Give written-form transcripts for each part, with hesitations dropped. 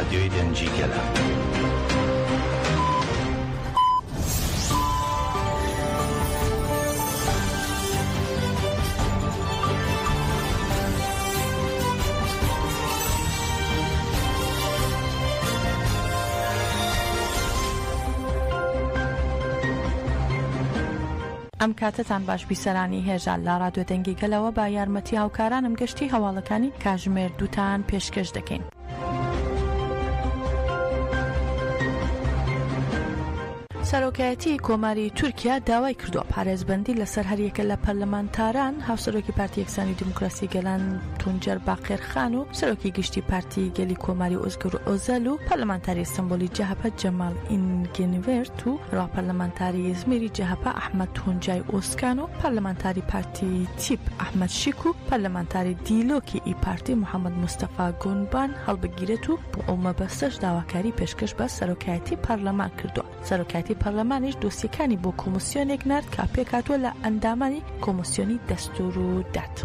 ڕادیۆی دەنگی گەلە. ئەم کاتەتان باش بیسەرانی هێژا لە ڕادیۆ دەنگی گەلەوە بە یارمەتی هاوکارانم گەشتی هەواڵەکانی کاژمێر دووتان پێشکەش دەکەین. سەرۆکایەتیی کۆماری تورکیا داوای کردووە پارێزبەندی لەسەر هەریەکە لە پەرلەمانتاران، هاوسەرۆکی پارتی یەکسانی و دیموکراسی گەلان تونجەر باقێرخان و سەرۆکی گشتی پارتی گەلی کۆماری ئۆزگور ئۆزەل و پەرلەمانتاری ئیستەنبوڵی جەهەپە جەمال ئینگینڤێرت و هەروەها پەرلەمانتاری ئیزمیری جەهەپە ئەحمەد تونجای ئۆزکان و پەرلەمانتاری پارتی تیپ ئەحمەد شیک و پەرلەمانتاری دیلۆکی ئی پارتی محەمەد مستەفا گۆنبان هەڵبگیرێت و بۆ ئەو مەبەستەش داواکاری پێشکەش بە سەرۆکایەتی پەرلەمان کردووە. سەرۆکایەتی پەرلەمانیش دۆسیەکانی بۆ کۆمسیۆنێک نارد کە پێکهاتووە لە ئەندامانی کۆمسیۆنی دەستوور و داد.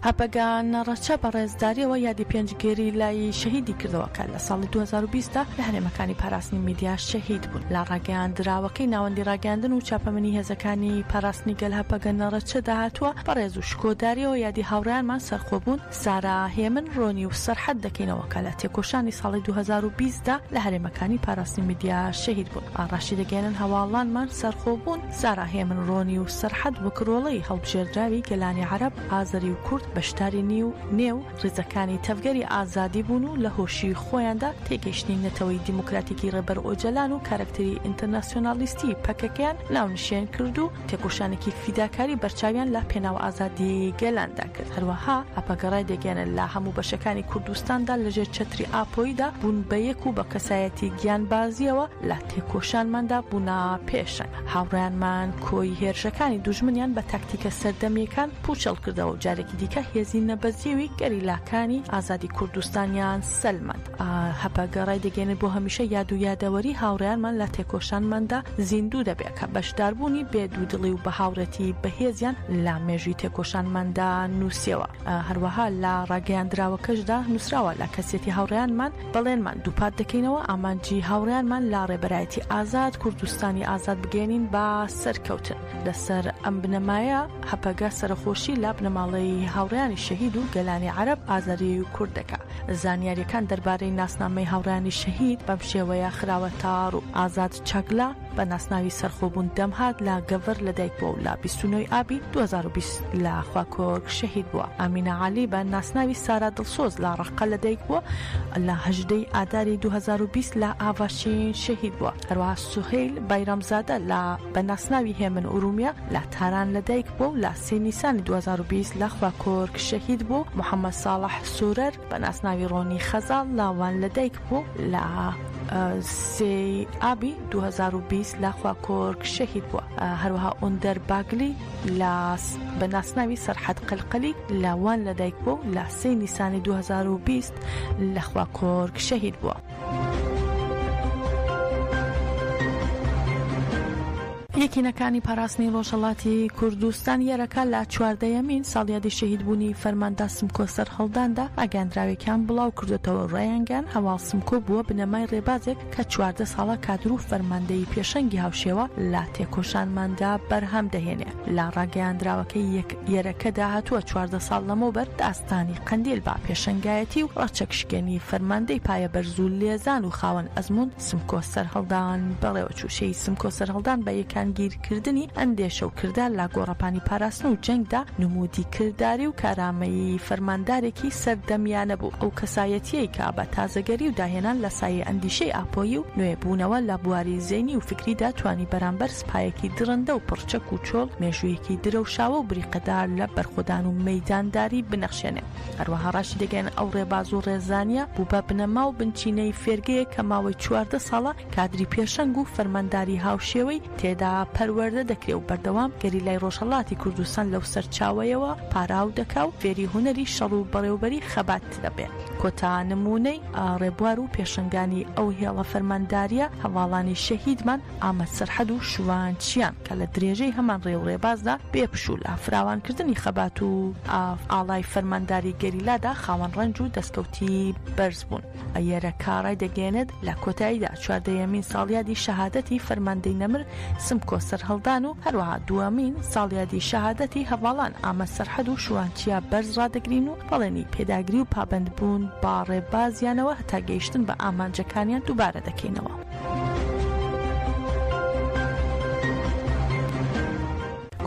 هەپەگە نەڕەچە بە ڕێزدارییەوە یادی پێنج گەریلای شەهیدی کردەوە کە لە ساڵی 2020 دا لە هەرێمەکانی پاراستنی میدیا شەهید بوون. لە ڕاگەیاندراوەکەی ناوەندی ڕاگەیاندن و چاپەمەنی هێزەکانی پاراستنی گەل هەپەگە نەڕەچە دا هاتووە، بە ڕێز و شکۆدارییەوە یادی هاوڕێیانمان سەرخۆبوون، سارا، هێمن، ڕۆنی و سەرحەد دەکەینەوە کە لە تێکۆشانی ساڵی 2020 دا لە هەرێمەکانی پاراستنی میدیا شەهید بوون. ڕاشیدەگەیەنن هەواڵانمان سەرخۆبوون، سارا، هێمن، ڕۆنی و سەرحەد وەک ڕۆڵەی هەڵبژێردراوی گەلانی عەرەب، ئازەری و کورد بەشداری نیو نێو ڕیزەکانی تەڤگەری ئازادی بوون و لە هۆشی خۆیاندا تێگەیشتنی نەتەوەی دیموکراتیکی ڕێبەر ئۆجەلان و کارەکتەری ئینتەرناسیۆنالیستی پەکەکەیان ناونشێن کرد و تێکۆشانێکی فیداکاری بەرچاویان لە پێناو ئازادی گەلاندا کرد. هەروەها هەپەگە ڕایدەگەیەنێت لە هەموو بەشەکانی کوردستاندا لەژێر چەتری ئاپۆییدا بوون بە یەک و بە کەسایەتی گیانبازییەوە لە تێکۆشانماندا بوونە پێشەنگ. هاوڕێیانمان کۆی هێرشەکانی دوژمنیان بە تاکتیکە سەردەمییەکان پووچەڵ کردەوە و جارێکی دیکە هێزی نەبەزیوی گەریلاکانی ئازادی کوردستانیان سەلماند. هەپەگە ڕایدەگەیەنێت بۆ هەمیشە یاد و یادەوەری هاوڕێیانمان لە تێکۆشانماندا زیندوو دەبێت کە بەشداربوونی بێ دوودڵی و بە هاوڕێتی بەهێزیان لە مێژووی تێکۆشانماندا نووسیەوە. هەروەها لە ڕاگەیاندراوەکەشدا نووسراوە لە کەسێتی هاوڕێیانمان بەڵێنمان دووپات دەکەینەوە ئامانجی هاوڕێیانمان لە ڕێبەرایەتی ئازاد کوردستانی ئازاد بگەیەنین بە سەرکەوتن. لەسەر ئەم بنەمایە هەپەگە سەرەخۆشی لە بنەماڵەی هاوڕێیانی شەهید و گەلانی عەرەب، ئازەری و کورد دەکا. زانیارییەکان دەربارەی ناسنامەی هاوڕێیانی شەهید بەم شێوەیە خراوەتەڕوو، ئازاد چاگلا بە ناسناوی سەرخۆبوون دەمهات لە گەڤەر لەدایک بووە و لە 29 ی ئابی 2020 لە خواکۆرک شەهید بووە. ئامینە عەلی بە ناسناوی سارا دڵسۆز لە ڕەققە لەدایک بووە لە 18 ی ئاداری 2020 لە ئاڤاشین شەهید بووە. هەروەها سوهەیل بایرامزادە لە بە ناسناوی هێمن ئورومیە لە تاران لەدایک بووە و لە سێ نیسانی 2020 لە خواکۆرک شەهید بووە و محەممەد ساڵح سورەر بە ناسناوی ڕۆنی خەزاڵ لە وان لەدایک بووە و لە سێ ئابی 2020 لە خواکۆرک شەهید بووە. هەروەها ئوندەر باگلی لە بە ناسناوی سەرحەد قەلقەلی لە وان لەدایک بووە و لە سێ نیسانی 2020 لە خواکۆرک شەهید بووە. یەکینەکانی پاراستنی ڕۆژهەڵاتی کوردستان یەرەکە لە چواردەیەمین ساڵیادی شەهیدبوونی فەرماندە سمکۆ سەرهەڵداندا ڕاگەیاندراوێکیان بڵاو کردۆتەوە و ڕایانگەیاند هەڤاڵ سمکۆ بووە بنەمای ڕێبازێک کە 14 ساڵە کادر و فەرماندەیی پێشەنگی هاوشێوە لە تێکۆشانماندا بەرهەم دەهێنێ. لە ڕاگەیاندراوەکەی یەرەکەدا هاتووە 14 ساڵ لەمەوبەر داستانی قەندیل بە پێشەنگایەتی و ڕەچەکشکێنی فەرماندەی پایەبەرز و لێزان و خاوەن ئەزموون سمکۆ سەرهەڵدان بەڕێوەچوو. شەهید سمکۆ سەرهەڵدان بە یەکانگیرکردنی ئەندێشە و کردار لە گۆڕەپانی پاراستن و جەنگدا نموودی کرداری و کارامەیی فەرماندارێکی سەردەمیانە بوو. ئەو کەسایەتییەی کە بە تازەگەری و داهێنان لە سایەی ئەندیشەی ئاپۆیی و نوێبوونەوە لە بواری زەینی و فیکریدا توانی بەرامبەر سپایەکی دڕندە و پڕ چەک و چۆڵ مێژوویەکی درەوشاوە و بریقەدار لە بەرخۆدان و مەیدانداری بنەخشێنێ. هەروەها ڕاشیدەگەیەنن ئەو ڕێباز و ڕێزانییە بوو بە بنەما و بنچینەی فێرگەیەک کە ماوەی 14 ساڵە کادری پێشەنگ و فەرمانداری هاوشێوەی تێدا. پەروەردە دەکرێ و بەردەوام گەریلای ڕۆژهەڵاتی کوردستان لەو سەرچاوەیەوە پاراو دەکا و فێری هونەری شەڕ و بەڕێوەبەری خەبات دەبێ. کۆتا نموونەی ڕێبوار و پێشەنگانی ئەو هێڵە فەرماندارییە هەڤاڵانی شەهیدمان ئامەد سەرحەد و شوان چیان کە لە درێژەی هەمان ڕێ و ڕێبازدا بێ پشوو لە فراوانکردنی خەبات و ئاڵای فەرمانداری گەریلادا خاوەن ڕەنج و دەستکەوتی بەرز بوون. یەرەکە ڕایدەگەیەنێت، لە کۆتاییدا چواردەیەمین ساڵیادی شەهادەتی فەرماندەی نەمر سمکۆ سەرهەڵدان و هەروەها دووەمین ساڵیادی شەهادەتی هەڤاڵان ئامەد سەرحەد و شوان چیا بەرز ڕادەگرین و بەڵێنی پێداگری و پابەندبوون بە ڕێبازیانەوە هەتا گەیشتن بە ئامانجەکانیان دووبارە دەکەینەوە.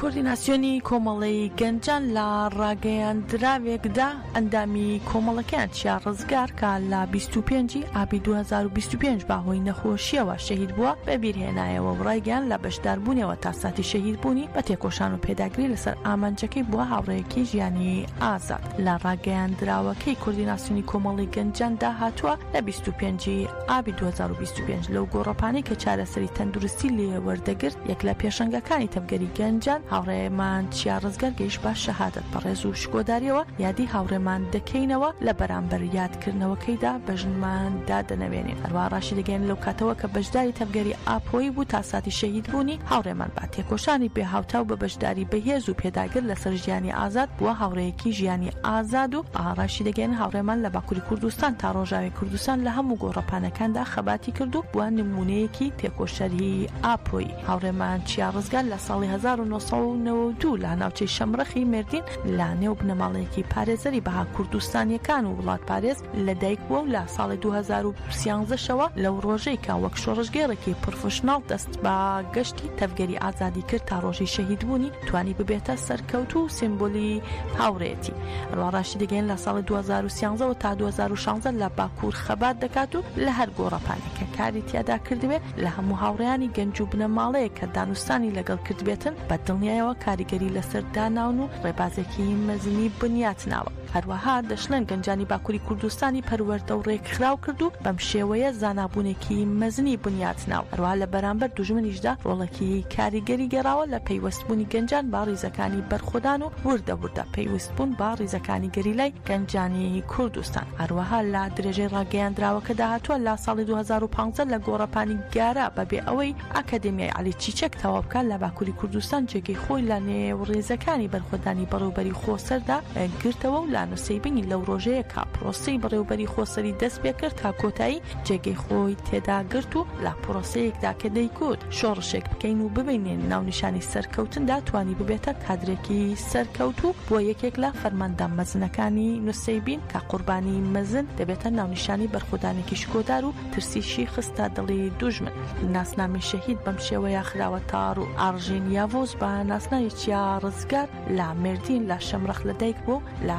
کۆردیناسیۆنی کۆمەڵەی گەنجان لە ڕاگەیاندراوێکدا ئەندامی کۆمەڵەکەیان چیا ڕزگار کە لە 25 ی ئابی 2025 بە هۆی نەخۆشییەوە شەهید بووە بەبیرهێنایەوە و ڕایگەیاند لە بەشداربوونیەوە تا ساتی شەهیدبوونی بە تێکۆشان و پێداگری لەسەر ئامانجەکەی بووە هاوڕێیەکی ژیانی ئازاد. لە ڕاگەیاندراوەکەی کۆردیناسیۆنی کۆمەڵەی گەنجاندا هاتووە، لە 25 ی ئابی 2025 لەو گۆڕەپانەی کە چارەسەری تەندروستی لێ وەردەگرت، یەک لە پێشەنگەکانی تەڤگەری گەنجان، هاوڕێمان چیا ڕزگار گەیشت بە شەهادەت. بە ڕێز و شکۆدارییەوە یادی هاوڕێمان دەکەینەوە، لە بەرامبەر یادکردنەوەکەیدا بەژنمان دادەنەوێنین. هەروەها ڕاشیدەگەیەنن لەو کاتەوە کە بەشداری تەڤگەری ئاپۆیی بوو تا ساتی شەهیدبوونی، هاوڕێمان بە تێکۆشانی بێ هاوتا و بە بەشداری بەهێز و پێداگر لەسەر ژیانی ئازاد بووە هاوڕێیەکی ژیانی ئازاد و ڕاشیدەگەیەنن هاوڕێمان لە باکوری کوردستان تا ڕۆژاوی کوردستان لە هەموو گۆڕەپانەکاندا خەباتی کرد و بووە نموونەیەکی تێکۆشەری ئاپۆیی. هاوڕێمان چیا ڕزگار لە ساڵی 1992 لە ناوچەی شەمرەخی مێردین لە نێو بنەماڵەیەکی پارێزەری بەها کوردستانییەکان و وڵاتپارێز لە دایک بووە و لە ساڵی 2013 شەوە لەو ڕۆژەی کە وەک شۆڕشگێڕێکی پڕفشناڵ دەست بە گەشتی تەڤگەری ئازادی کرد تا ڕۆژی شەهیدبوونی توانی ببێتە سەرکەوتوو و سیمبولی هاوڕێیەتی. هەروەها ڕاشیدەگەیەنێت لە ساڵی 2013 وە تا 2016 لە باکوور خەبات دەکات و لە هەر گۆڕەپانێک کە کاری تیادا کردبێ لە هەموو هاوڕێیانی گەنج و بنەماڵەیەک کە دانوستانی لەگەڵ کردبێتن بە دڵنیایەوە کاریگەری لەسەر داناون و ڕێبازێکی مەزنی بنیات ناوە. هەروەها دەشڵێن گەنجانی باکوری کوردستانی پەروەردە و ڕێکخراو کرد و بەم شێوەیە زانابوونێکی مەزنی بنیات نا و هەروەها لە بەرامبەر دوژمنیشدا ڕۆڵێکی کاریگەری گێڕاوە لە پەیوەستبوونی گەنجان بە ڕیزەکانی بەرخۆدان و وردە وردە پەیوستبوون بە ڕیزەکانی گەریلای گەنجانی کوردستان. هەروەها لە درێژەی ڕاگەیاندراوەکەدا هاتووە لە ساڵی 2015 لە گۆڕەپانی گارە بەبێ ئەوەی ئاکادێمیای عەلی چیچەک تەواو بکات لە باکوری کوردستان جێگەی خۆی لە نێو ڕیزەکانی بەرخۆدانی بەڕێوبەری خۆسەردا گرتەوە و لە نوسەیبینی لەو ڕۆژەیە کە پرۆسەی بەڕێوبەری خۆسەری دەست پێکرد تا کۆتایی جێگەی خۆی تێدا گرت و لە پرۆسەیەکدا کە دەیگوت شۆڕشێک بکەین و ببینین ناونیشانی سەرکەوتندا توانی ببێتە کادرێکی سەرکەوتوو بووە یەکێک لە فەرماندە مەزنەکانی نوسەیبین کە قوربانی مەزن دەبێتە ناونیشانی بەرخۆدانێکی شکۆدار و ترسیشی خستە دڵی دوژمن. ناسنامەی شەهید بەم شێوەیە خراوەتە ڕوو، ئاڕژین یاڤوز بە ناسناوی چیا ڕزگار لە مێردین لە شەمرەخ لەدایک بووە و لە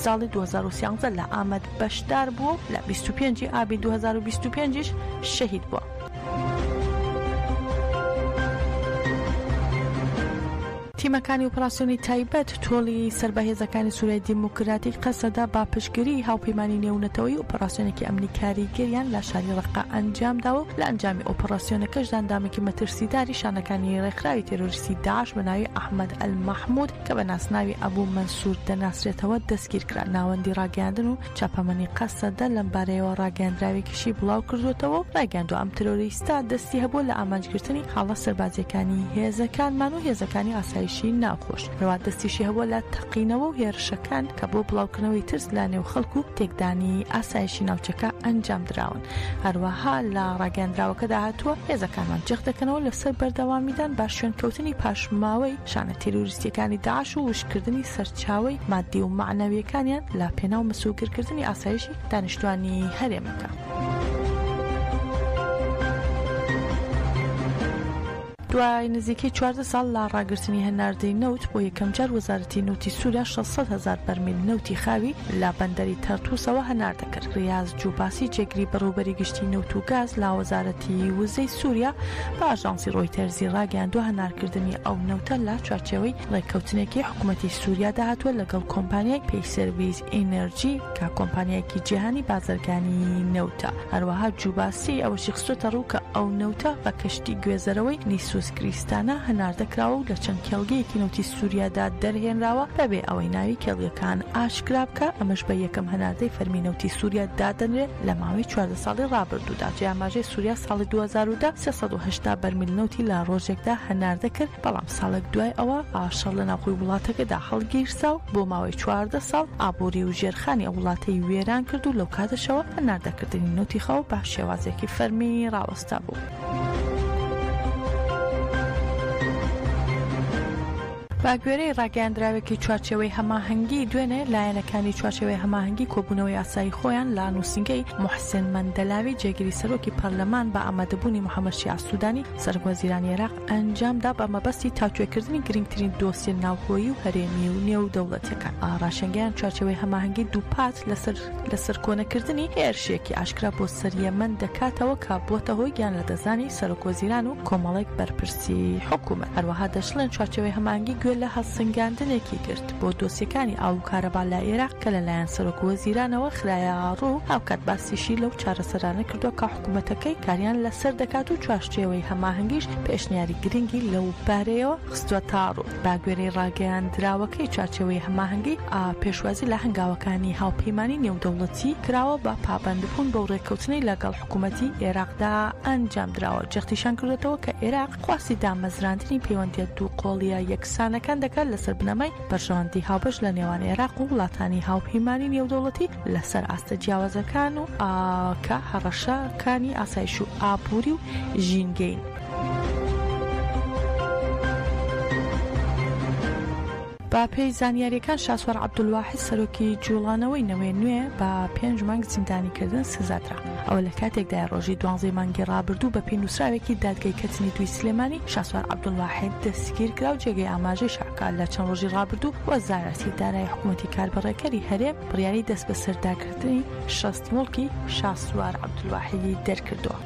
ساڵی 2013 لە ئامەد بەشدار بووە و لە 25 ی ئابی 2025 یش شەهید بووە. تیمەکانی ئۆپراسیۆنی تایبەت تۆڵی سەر بە هێزەکانی سوریای دیموکراتیک قەسەدە بە پشتگیری هاوپەیمانی نێونەتەوەیی ئۆپەراسیۆنێکی ئەمنی کاریگەریان لە شاری ڕەققە ئەنجامداوە و لە ئەنجامی ئۆپەراسیۆنەکەشدا ئەندامێکی مەترسیداری شانەکانی ڕێکخراوی تێرۆریستی داعش بە ناوی ئەحمەد ئەلمەحمود کە بە ناسناوی ئەبو مەنسور دەناسرێتەوە دەستگیرکرا. ناوەندی ڕاگەیاندن و چاپەمەنی قەسەدە لەمبارەیەوە ڕاگەیاندراوێکیشی بڵاوکردووەتەوە و ڕایگەیاندووە ئەم ترۆریستە دەستی هەبووە لە ئامانجگرتنی خاڵە سەربازییەکانی هێزەکانمان و هێزەکانی ئاسایشی ناوخۆش، هەروەها دەستیشی هەبووە لە تەقینەوە و هێرشەکان کە بۆ بڵاوکردنەوەی ترس لە نێو خەڵک و تێکدانی ئاسایشی ناوچەکە ئەنجامدراون. هەروەها لە ڕاگەیاندراوەکەدا هاتووە، هێزەکانمان جەخت دەکەنەوە لەسەر بەردەوامیدان بە شوێنکەوتنی پاشماوەی شانە تیرۆریستییەکانی داعش و وشککردنی سەرچاوەی ماددی و مەعنەوییەکانیان لە پێناو مسۆگەرکردنی ئاسایشی دانیشتوانی هەرێمەکە. دوای نزیکەی 14 ساڵ لە ڕاگرتنی هەناردەی نەوت، بۆ یەکەمجار وەزارەتی نەوتی سووریا 600 هەزار بەرمیل نەوتی خاوی لە بەندەری تەرتوسەوە هەناردە کرد. ڕیاز جوباسی جێگری بەڕێوبەری گشتی نەوت و گاز لە وەزارەتی وزەی سووریا بە ئاژانسی ڕۆیتەرزی ڕاگەیاندووە هەنارکردنی ئەو نەوتە لە چوارچێوەی ڕێککەوتنێکی حکومەتی سووریادا هاتووە لەگەڵ کۆمپانیای پەیسەرڤیس ئینێرجی کە کۆمپانیایەکی جیهانی بازرگانی نەوتە. هەروەها جوباسی ئەوەشی خستۆتە ڕوو کە ئەو نەوتە بە کەشتی گوێزەرەوەی نیسوس. کۆرپۆس کریستانە هەناردە کراوە و لە چەند کێڵگەیەکی نەوتی سووریادا دەرهێنراوە بەبێ ئەوەی ناوی کێڵگەکان ئاشکرا بکا، ئەمەش بە یەکەم هەناردەی فەرمی نەوتی سووریا دادەنرێ لە ماوەی 14 ساڵی ڕابردوودا. جێی ئاماژەیە سووریا ساڵی 2010 380 بەرمیل نەوتی لە ڕۆژێکدا هەناردە کرد، بەڵام ساڵێک دوای ئەوە شەڕ لە ناوخۆی وڵاتەکەدا هەڵگیرسا و بۆ ماوەی 14 ساڵ ئابووری و ژێرخانی ئەو وڵاتەی وێران کرد و لەو کاتەشەوە هەناردەکردنی نەوتی خاو بە شێوازێکی فەرمی ڕاوەستابوو. بە گوێرەی ڕاگەیاندراوێکی چوارچێوەی هەماهەنگی دوێنێ، لایەنەکانی چوارچێوەی هەماهەنگی کۆبوونەوەی ئاسایی خۆیان لە نووسینگەی موحسین مەندەلاوی جێگری سەرۆکی پەرلەمان بە ئامادەبوونی محەمەد شیاع سودانی سەرۆک وەزیرانی عێراق ئەنجامدا بە مەبەستی تاوتوێکردنی گرنگترین دۆسیە ناوخۆیی و هەرێمی و نێودەوڵەتیەکان. ڕاشیانگەیاند چوارچێوەی هەماهەنگی دووپات لەسەر لە سەرکۆنەکردنی هێرشێکی ئاشکرا بۆ سەر یەمەن دەکاتەوە کە بووەتە هۆی گیانلەدەستدانی سەرۆکوەزیران و کۆمەڵێک بەرپرسی حکومەت. هەروەها دەشڵێن چوارچێوەی هەماهەنگی گوێ لە هەڵسەنگاندنێکی گرت بۆ دۆسیەکانی ئاو و کارەبا لە ئێراق کە لەلایەن سەرۆکوەزیرانەوە خرایەڕوو، هاوکات باسیشی لەو چارەسەرانە کردووە کە حکومەتەکەی کاریان لەسەر دەکات و چوارچێوەی هەماهەنگیش پێشنیاری گرنگی لەو بارەیەوە خستووەتەڕوو. بەگوێرەی ڕاگەیاندراوەکەی چوارچێوەی هەماهەنگی، پێشوازی لە هەنگاوەکانی هاوپەیمانی نێودەوڵەتی کراوە بە پابەندبوون بەو ڕێککەوتنەی لەگەڵ حکومەتی ئێراقدا ئەنجامدراوە، جەختیشیان کردووەتەوە کە ئێراق خواستی دامەزراندنی پەیوەندییە دووقۆڵییە یەکسانەکان دەکات لەسەر بنەمای بەرژەوەندی هاوبەش لە نێوان ئێراق و وڵاتانی هاوپەیمانی نێودەوڵەتی لەسەر ئاستە جیاوازەکان و کە هەڕەشەکانی ئاسایش و ئابووری و ژینگەیین. بە پێی زانیاریەکان شاسوار عەبدولواحید سەرۆکی جوڵانەوەی نەوەی نوێ بە پێنج مانگ زیندانیکردن سزادرا. ئەوە لە کاتێکدایە ڕۆژی دوانزەی مانگی ڕابردوو بە پێی نووسراوێکی دادگای کەتنی دووی سلێمانی شاسوار عەبدولواحید دەستگیرکرا و جێگەی ئاماژەیشە کە لە چەند ڕۆژی ڕابردوو وەزارەتی دارایی حکوومەتی کاربەڕێکەری هەرێم بڕیاری دەستبەسەرداگرتنی 60 موڵکی شاسوار عەبدولواحیدی دەرکردووە.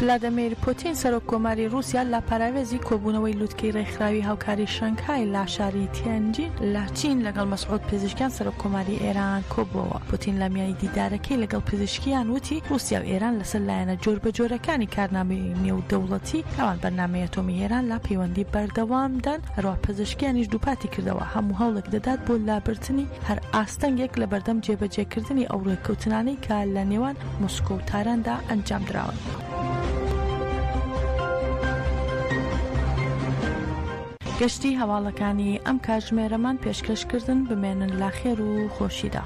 ڤلادیمێر پوتین سەرۆک کۆماری ڕووسیا لە پەراوێزی کۆبوونەوەی لوتکەی ڕێکخراوی هاوکاری شەنگهای لە شاری تیانجین لە چین لەگەڵ مەسعود پزیشکیان سەرۆک کۆماری ئێران کۆبووەوە. پوتین لە میانی دیدارەکەی لەگەڵ پزیشکیان وتی، ڕووسیا و ئێران لەسەر لایەنە جۆربەجۆرەکانی کارنامەی نێودەوڵەتی لەوان بەرنامەی ئەتۆمی ئێران لە پەیوەندی بەردەوامدان، هەروەها پزیشکیانیش دووپاتی کردەوە هەموو هەوڵێک دەدات بۆ لابردنی هەر ئاستەنگێک لەبەردەم جێبەجێکردنی ئەو ڕێککەوتنانەی کە لە نێوان مۆسکۆ و تاراندا ئەنجامدراون. گشتی هەواڵەکانی ئەم کاتژمێرەمان پێشکەش کردن، بمێنن لە خێر و خۆشیدا.